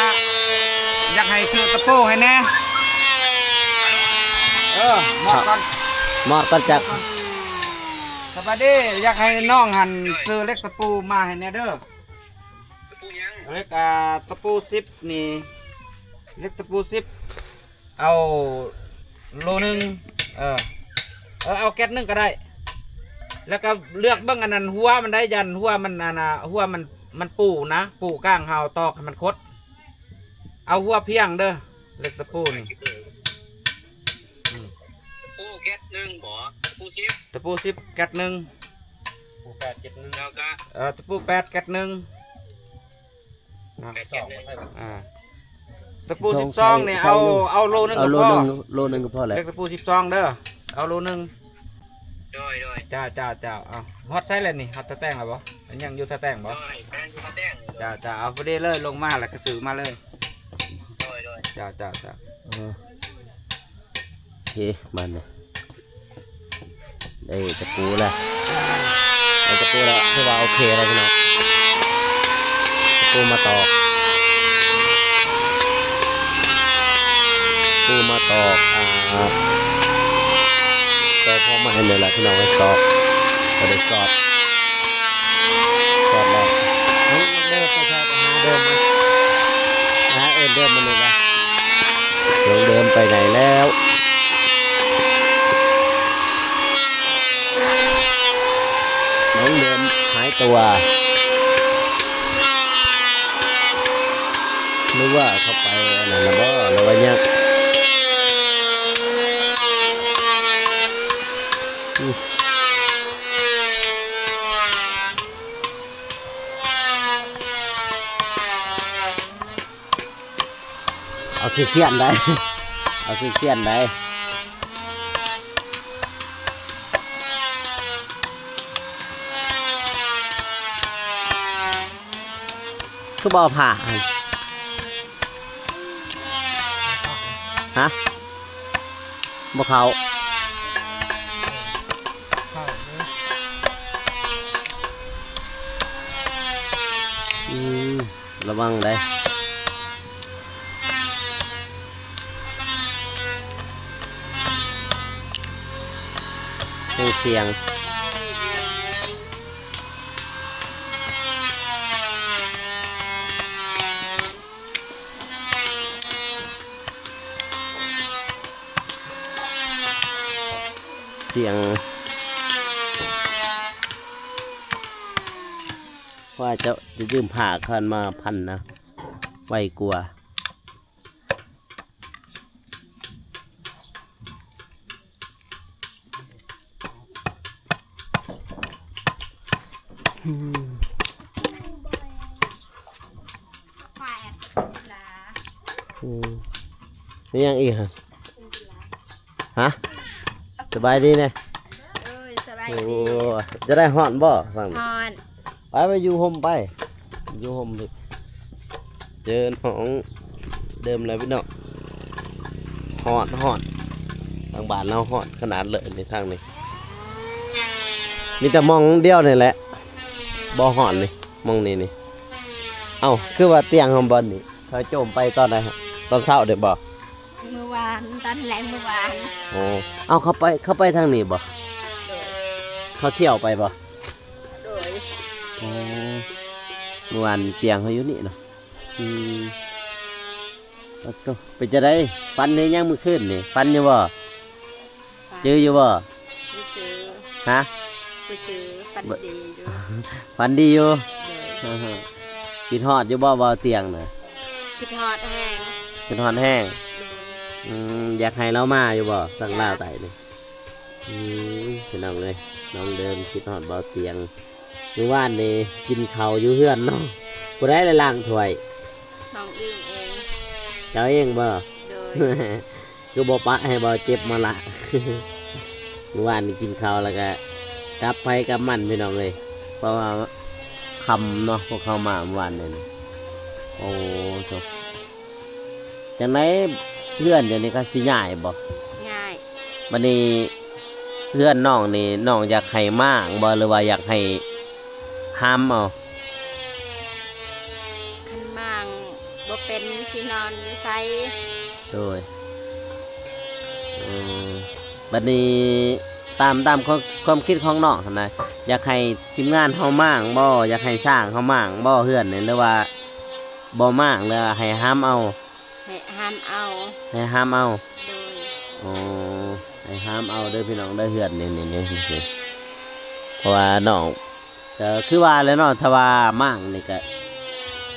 ຢາກໃຫ້ຊື້ຕະປູໃຫ້ແດ່. ເອີ ມອດກ່ອນ ມອດກ່ອນຈັກ. ສະບາຍດີ ຢາກໃຫ້ນ້ອງຫັ້ນຊື້ເຫຼັກຕະປູມາໃຫ້ແດ່ເດີ. ຕະປູຫຍັງ? ເຫຼັກ ອ່າ ຕະປູສິບນີ້ ເຫຼັກຕະປູສິບ ເອົາໂລໜຶ່ງ ເອີ ເອີ ເອົາແກັດໜຶ່ງກໍໄດ້ ແລ້ວກໍເລືອກເບິ່ງອັນນັ້ນຫົວມັນໄດ້ ຢ້ານຫົວມັນ ອັນນ່າ ຫົວມັນ ມັນປູນະ ປູກາງເຮົາຕອກໃຫ້ມັນຄົດ. ເອົາຫົວພຽງເດີ ເຫຼັກຕະປູນີ້. ອືມ ຕະປູແກັດໜຶ່ງບໍ? ຕະປູສິບ ຕະປູສິບແກັດໜຶ່ງ ຕະປູແປດແກັດໜຶ່ງ ແລ້ວກະ ເອີ ຕະປູແປດແກັດໜຶ່ງ. ເອົາ ຕະປູສິບສອງນີ້ ເອົາ ເອົາໂລໜຶ່ງກໍພໍ ໂລໜຶ່ງກໍພໍແຫຼະ ເຫຼັກຕະປູສິບສອງເດີ ເອົາໂລໜຶ່ງ. ໂດຍ ໂດຍ ເຈົ້າ ເຈົ້າ ເຈົ້າ. ເອົາ ຮອດໃສແລ້ວນີ້? ຮອດທ່າແຕ່ງແລ້ວບໍ່? ຍັງຢູ່ທ່າແຕ່ງບໍ່? ໂດຍ ແມ່ນຢູ່ທ່າແຕ່ງ. ເຈົ້າ ເຈົ້າ. ເອົາ ພໍດີເລີຍ ລົງມາແລ້ວກໍຊື້ມາເລີຍ. ໂດຍ ໂດຍ ເຈົ້າ ເຈົ້າ ເຈົ້າ. ເອີ ໂອເຄ ບາດນີ້ ໄດ້ຕະປູແລ້ວ ໄດ້ຕະປູແລ້ວ ຖືວ່າໂອເຄແລ້ວພີ່ນ້ອງ. ຕະປູມາຕອກ ຕະປູມາຕອກ ອ່າ ຕອກພໍໄມ້ນີ້ແຫຼະພີ່ນ້ອງເອີຍ ຕອກ ກໍໄດ້ສອດ ສອດແລ້ວ. ເອົາ ເດີນໄປໃສ? ໄປຫາເດີມ ໄປຫາເອີ້ນເດີມ ມັນນີ້ນະ. ນ້ອງເດີມໄປໃນແລ້ວ? ນ້ອງເດີມຫາຍຕົວ ຫຼືວ່າເຂົ້າໄປອັນນັ້ນລະບໍ ຫຼືວ່າຍັງ? ອືມ. ຊິຊຽນໄດ໋ ເອົາຊິຊຽນໄດ໋ ຄືບໍ່ເອົາຜ້າຫັ້ນ ຮະ ບໍ່ເຂົ້າ ອືມ ລະວັງໄດ໋ ເຄື່ອງສຽງ. ສຽງ ວ່າຈະ ຈະຢືມຜ້າເຂົາມາພັນນະ ໄວກວ່າ. ອືມ ມີຫຍັງອີກຫະ? ຮະ? ສະບາຍດີແດ່. ໂອ້ຍ ສະບາຍດີ. ໂອ້ ຈະໄດ້ຮ້ອນບໍ່? ຮ້ອນ. ໄປ ໄປຢູ່ຮົ່ມໄປ ຢູ່ຮົ່ມ. ເຈີຫ້ອງເດີມແລ້ວພີ່ນ້ອງ. ຮ້ອນ ຮ້ອນ ທາງບ້ານເຮົາຮ້ອນຂະໜາດເລີຍນີ້ ທາງນີ້ ມີແຕ່ໝ່ອງດຽວນີ້ແຫຼະບໍ່ຮ້ອນນີ້ ໝ່ອງນີ້ນີ້. ເອົ້າ ຄືວ່າຕຽງເຮົາບ່ອນນີ້ ເຂົາໂຈມໄປຕອນໃດ? ຕອນເຊົ້າເດ້ບໍ່? ມື້ວານ ຕອນແລງມື້ວານ. ໂອ້ ເອົາ ເຂົາໄປ ເຂົາໄປທາງນີ້ບໍ່? ໂດຍ. ເຂົາທ່ຽວໄປບໍ່? ໂດຍ. ໂອ້ ມື້ວານຕຽງເຮົາຢູ່ນີ້ເນາະ. ອືມ ໂອ້ໂຕ ເປັນຈັ່ງໃດ? ຝັນເຫັນຫຍັງມື້ຄືນນີ້? ຝັນຢູ່ບໍ່? ຝັນ. ຈື່ຢູ່ບໍ່? ບໍ່ຈື່. ຮະ? ບໍ່ຈື່. ຝັນດີຢູ່. ຝັນດີຢູ່? ໂດຍ. ຄິດຮອດຢູ່ບໍ່ ບ່າວຕຽງນະ? ຄິດຮອດແຮງ. ຄິດຮອດແຮງ. ໂດຍ. ອືມ ຢາກໃຫ້ລາວມາຢູ່ບໍ່ ທາງລາວໃຕ້ນີ້? ອືມ ພີ່ນ້ອງເອີຍ ນ້ອງເດີມຄິດຮອດບ່າວຕຽງ. ມື້ວານນີ້ກິນເຂົ້າຢູ່ເຮືອນເນາະ ຜູ້ໃດລະລ້າງຖ້ວຍ? ນ້ອງອີງເອງ. ເຈົ້າເອງບໍ່? ໂດຍ. ຄືບໍ່ປະໃຫ້ບ່າວເຈັບມາລະ? ມື້ວານນີ້ກິນເຂົ້າແລ້ວກະກັບໃຜກັບມັນ ພີ່ນ້ອງເອີຍ ເພາະວ່າຄ່ຳເນາະ ພວກເຮົາມາມື້ວານນີ້. ໂອ້ໂຕ ຈັ່ງໃດ ເຮືອນຈັ່ງນີ້ກະຊິຍ້າຍບໍ່? ຍ້າຍ. ບັດນີ້ເຮືອນນ້ອງນີ້ ນ້ອງຢາກໃຫ້ມ້າງບໍ່ ຫຼືວ່າຢາກໃຫ້ຫາມເອົາ? ຄັນມ້າງບໍ່ເປັນ ຊິນອນຢູ່ໃສ? ໂດຍ. ອືມ ບັດນີ້ຕາມ ຕາມຄວາມ ຄວາມຄິດຂອງນ້ອງຫັ້ນນະ ຢາກໃຫ້ທີມງານເຮົາມ້າງບໍ່? ຢາກໃຫ້ຊ່າງເຮົາມ້າງບໍ່ເຮືອນນີ້ ຫຼືວ່າບໍ່ມ້າງ ຫຼືໃຫ້ຫາມເອົາ? ໃຫ້ຫາມເອົາ. ໃຫ້ຫາມເອົາ. ໂດຍ. ອໍ ໃຫ້ຫາມເອົາເດີພີ່ນ້ອງເດີ ເຮືອນນີ້ ນີ້ ນີ້ ນີ້ ເພາະວ່ານ້ອງ ກໍຄືວ່າແຫຼະເນາະ ຖ້າວ່າມ້າງນີ້ກໍ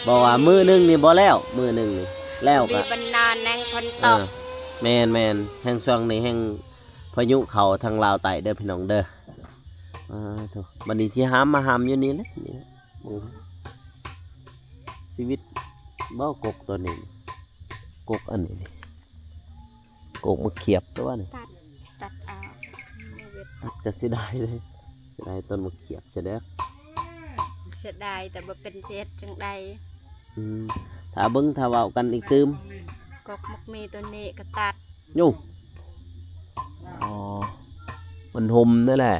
ບອກວ່າມື້ໜຶ່ງນີ້ບໍ່ແລ້ວ ມື້ໜຶ່ງນີ້ແລ້ວກໍມີບັນດາແນງຝົນຕົກ. ເອີ ແມ່ນໆ ແຮ່ງຊ່ວງນີ້ແຮ່ງພາຍຸເຂົ້າທາງລາວໃຕ້ເດີພີ່ນ້ອງເດີ. ອ່າ ໂທ້ ບັດນີ້ຊິຫາມ ມາຫາມຢູ່ນີ້ແຫຼະ ນີ້ແຫຼະ ມື້ ຊີວິດບໍ່ ກົກຕົວນີ້ ກົກອັນນີ້ ກົກມາຂຽບຕົວນີ້ ຕັດ ຕັດເອົາ ຕັດກໍເສຍດາຍເດ້ ເສຍດາຍຕົ້ນມາຂຽບຈະແດກ ເສຍດາຍ ແຕ່ບໍ່ເປັນຊິເຮັດຈັ່ງໃດ. ອືມ ຖ້າເບິ່ງ ຖ້າເວົ້າກັນອີກຕື່ມ ກົກໝາກມີຕົວນີ້ກໍຕັດ ໂຍ ອໍ ມັນຫົ່ມນັ້ນແຫຼະ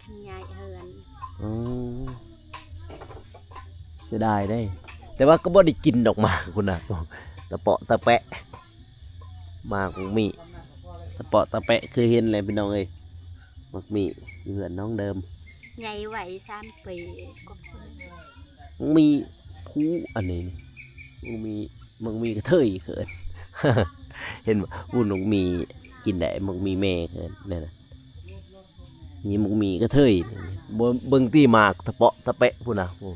ຄັນຍ້າຍເຮືອນ. ອໍ ເສຍດາຍເດ້ ແຕ່ວ່າກໍບໍ່ໄດ້ກິນດອກໝາກພຸ້ນນະ ຕະເປາະຕະແປະ ໝາກມີຕະເປາະຕະແປະ ຄືເຫັນແຫຼະພີ່ນ້ອງເອີຍ ໝາກມີຢູ່ເຮືອນນ້ອງເດີມ ໃຫຍ່ໄວສາມປີ ໝາກມີພູອັນນີ້ນີ້ ໝາກມີ ໝາກມີກະເທີຍເອີ້ນ ເຫັນບໍ່ ຫຸ່ນໝາກມີກິນໄດ້ ໝາກມີແມ່ເອີ້ນນັ້ນນະ ມີໝາກມີກະເທີຍ ເບິ່ງ ເບິ່ງຕິ ໝາກຕະເປາະຕະແປະພຸ້ນນະ ໂອ້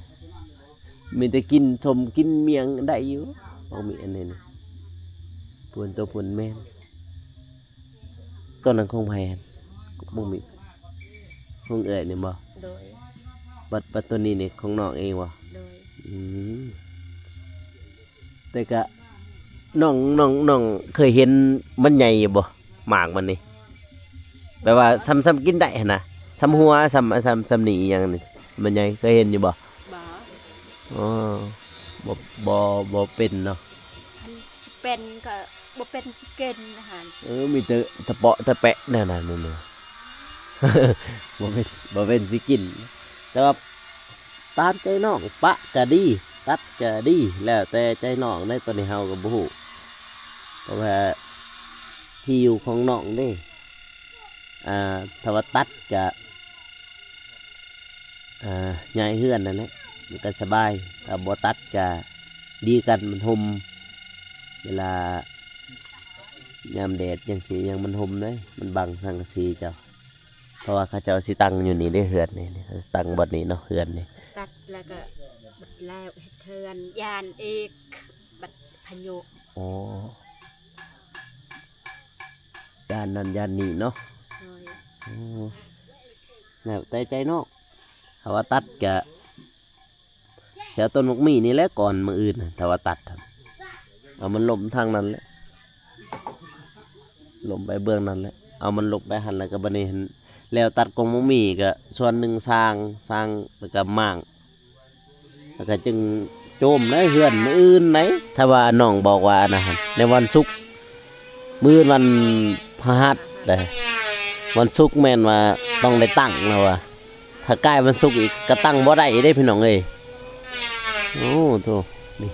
ມີແຕ່ກິນສົ້ມກິນໝ້ຽງໄດ້ຢູ່ ໝາກມີອັນນີ້ນີ້ ພຸ້ນ ໂຕພຸ້ນແມ່ນ ຕົ້ນນັ້ນຂອງໃຜຫັ້ນ? ບໍ່ມີ ຂອງເອື້ອຍນີ້ບໍ່? ໂດຍ. ບັດ ບັດໂຕນີ້ນີ້ຂອງນ້ອງເອງບໍ່? ໂດຍ. ອືມ ແຕ່ກະ ນ້ອງ ນ້ອງ ນ້ອງເຄີຍເຫັນມັນໃຫຍ່ຢູ່ບໍ່? ໝາກມັນນີ້ ແບບວ່າສ່ຳ ສ່ຳກິນໄດ້ຫັ້ນນະ ສ່ຳຫົວ ສ່ຳ ສ່ຳ ສ່ຳນີ້ອີ່ຫຍັງນີ້ ມັນໃຫຍ່ ເຄີຍເຫັນຢູ່ບໍ່? ບໍ່ ອໍ ບໍ່ ບໍ່ ບໍ່ເປັນເນາະ ຄັນຊິເປັນກໍບໍ່ເປັນຊິກິນຫັ້ນ ເອີ ມີແຕ່ຕະເປາະຕະແປະແນວນັ້ນແມ່ນບໍ່? ບໍ່ເປັນ ບໍ່ເປັນຊິກິນ ແຕ່ວ່າ ຕາມໃຈນ້ອງ ປະກະດີ ຕັດກະດີ ແລ້ວແຕ່ໃຈນ້ອງເດ້ ໂຕນີ້ເຮົາກໍບໍ່ຮູ້ ເພາະວ່າທີ່ຢູ່ຂອງນ້ອງເດ້ ອ່າ ຖ້າວ່າຕັດກະ ອ່າ ຍ້າຍເຮືອນນັ້ນແຫຼະ ມັນກໍສະບາຍ ຖ້າບໍ່ຕັດກະດີກັນ ມັນຮົ່ມ ເວລາຍາມແດດຈັ່ງຊີ້ ຍັງມັນຮົ່ມເດ້ ມັນບັງສັງກະສີເຈົ້າ. ເພາະວ່າເຂົາເຈົ້າຊິຕັ້ງຢູ່ນີ້ເດ້ ເຮືອນນີ້ ຕັ້ງບ່ອນນີ້ເນາະ ເຮືອນນີ້ ຕັດແລ້ວກໍບັດແລ້ວເຮັດເຮືອນ ຢ້ານອີກ ບັດພາຍຸ ອໍ ຢ້ານນັ້ນຢ້ານນີ້ເນາະ ໂດຍ ໂອ້ ແລ້ວແຕ່ໃຈເນາະ ຖ້າວ່າຕັດກະ ແຖວຕົ້ນໝາກໝີ່ນີ້ແຫຼະ ກ່ອນມື້ອື່ນນະ ຖ້າວ່າຕັດ ເອົາມັນລົມທາງນັ້ນແຫຼະ ລົມໄປເບື້ອງນັ້ນແຫຼະ ເອົາມັນລົມໄປຫັ້ນ ແລ້ວກໍບັດນີ້ ແລ້ວຕັດກົງໝາກໝີ່ກໍສ່ວນໜຶ່ງສ້າງ ສ້າງ ແລ້ວກໍມ້າງ ແລ້ວກໍຈຶ່ງໂຈມໃນເຮືອນມື້ອື່ນໃດ໋ ຖ້າວ່ານ້ອງບອກວ່າອັນນັ້ນ ໃນວັນສຸກ ມື້ອື່ນວັນພະຫັດເດ້ ວັນສຸກແມ່ນວ່າຕ້ອງໄດ້ຕັ້ງແລ້ວວ່າ ຖ້າກາຍວັນສຸກອີກກໍຕັ້ງບໍ່ໄດ້ເດ້ພີ່ນ້ອງເອີຍ ໂອ້ໂທ້ ນີ້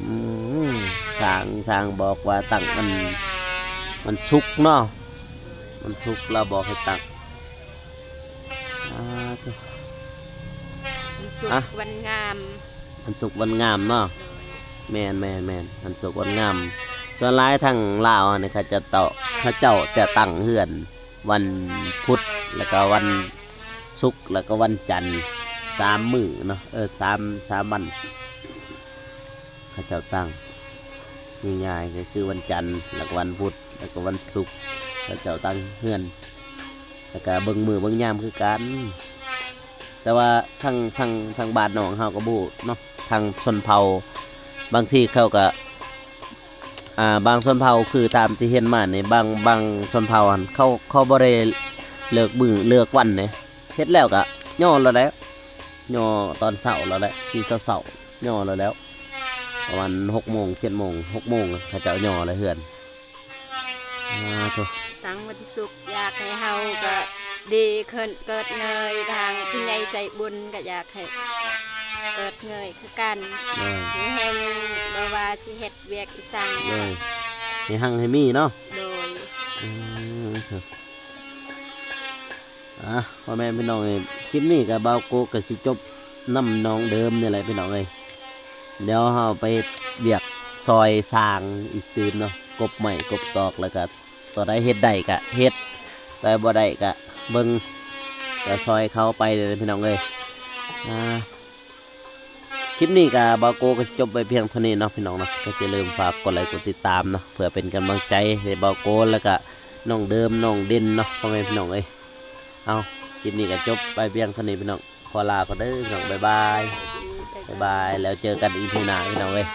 ອືມ ຊ່າງ ຊ່າງບອກວ່າຕັ້ງວັນ ວັນສຸກເນາະ ວັນສຸກລາວບອກໃຫ້ຕັ້ງ ອ່າ ໂທ້ ວັນສຸກ ອ່ະ ວັນງາມ ວັນສຸກວັນງາມເນາະ ໂດຍ ແມ່ນ ແມ່ນ ແມ່ນ ວັນສຸກວັນງາມ ສ່ວນຫຼາຍທາງລາວນີ້ເຂົາຈະເຕາະ ເຂົາເຈົ້າຈະຕັ້ງເຮືອນວັນພຸດ ແລ້ວກໍວັນສຸກ ແລ້ວກໍວັນຈັນ ສາມມື້ເນາະ ເອີ ສາມ ສາມວັນ ເຂົາເຈົ້າຕັ້ງ ງ່າຍໆກໍຄືວັນຈັນ ແລ້ວກໍວັນພຸດ ແລ້ວກໍວັນສຸກ ເຂົາເຈົ້າຕັ້ງເຮືອນ ແລ້ວກໍເບິ່ງມື້ເບິ່ງຍາມຄືກັນ ແຕ່ວ່າທາງ ທາງ ທາງບ້ານນ້ອງເຮົາກໍບໍ່ຮູ້ເນາະ ທາງຊົນເຜົ່າ ບາງທີເຂົາກໍ ອ່າ ບາງຊົນເຜົ່າ ຄືຕາມທີ່ເຫັນມານີ້ ບາງ ບາງຊົນເຜົ່າຫັ້ນ ເຂົາ ເຂົາບໍ່ໄດ້ເລີກມື້ເລີກວັນເດ້ ເຮັດແລ້ວກໍຍໍໂລດແຫຼະ ຍໍຕອນເຊົ້າໂລດແຫຼະ ສີ່ເຊົ້າໆ ຍໍໂລດແລ້ວ ປະມານຫົກໂມງ ເຈັດໂມງ ຫົກໂມງ ເຂົາເຈົ້າຍໍແລ້ວເຮືອນ ອ່າ ໂທ້ ຕັ້ງວັນສຸກ ຢາກໃຫ້ເຮົາກໍດີຂຶ້ນ ເກີດເງີຍ ທາງຜູ້ໃຫຍ່ໃຈບຸນກໍຢາກໃຫ້ເກີດເງີຍຄືກັນ ໂດຍ ມີແຮງ ບໍ່ວ່າຊິເຮັດວຽກອີ່ສັງ ໂດຍ ໃຫ້ຮັ່ງໃຫ້ມີເນາະ ໂດຍ ອືມ ອ່າ ພໍ່ແມ່ພີ່ນ້ອງເອີຍ ຄລິບນີ້ກໍບ່າວໂກກໍຊິຈົບນຳນ້ອງເດີມນີ້ແຫຼະພີ່ນ້ອງເອີຍ ດຽວເຮົາໄປເຮັດວຽກຊ່ອຍສ້າງອີກຕື່ມເນາະ ກົບໄມ້ກົບຕອກ ແລ້ວກໍຕົວໃດເຮັດໄດ້ກໍເຮັດ ຕົວໃດບໍ່ໄດ້ກໍເບິ່ງ ກໍຊ່ອຍເຂົາໄປເດີພີ່ນ້ອງເອີຍ ອ່າ ຄລິບນີ້ກໍບ່າວໂກກໍຊິຈົບໄວ້ພຽງເທົ່ານີ້ເນາະພີ່ນ້ອງເນາະ ກໍຢ່າລືມຝາກກົດໄລກົດຕິດຕາມເນາະ ເພື່ອເປັນກຳລັງໃຈໃຫ້ບ່າວໂກ ແລ້ວກໍນ້ອງເດີມ ນ້ອງເດັ່ນເນາະ ພໍ່ແມ່ພີ່ນ້ອງເອີຍ ເອົາ ຄລິບນີ້ກໍຈົບໄປພຽງເທົ່ານີ້ພີ່ນ້ອງ ຂໍລາກ່ອນເດີພີ່ນ້ອງ ບາຍບາຍ ບາຍບາຍ ແລ້ວເຈີກັນອີພີໜ້າພີ່ນ້ອງເອີຍ.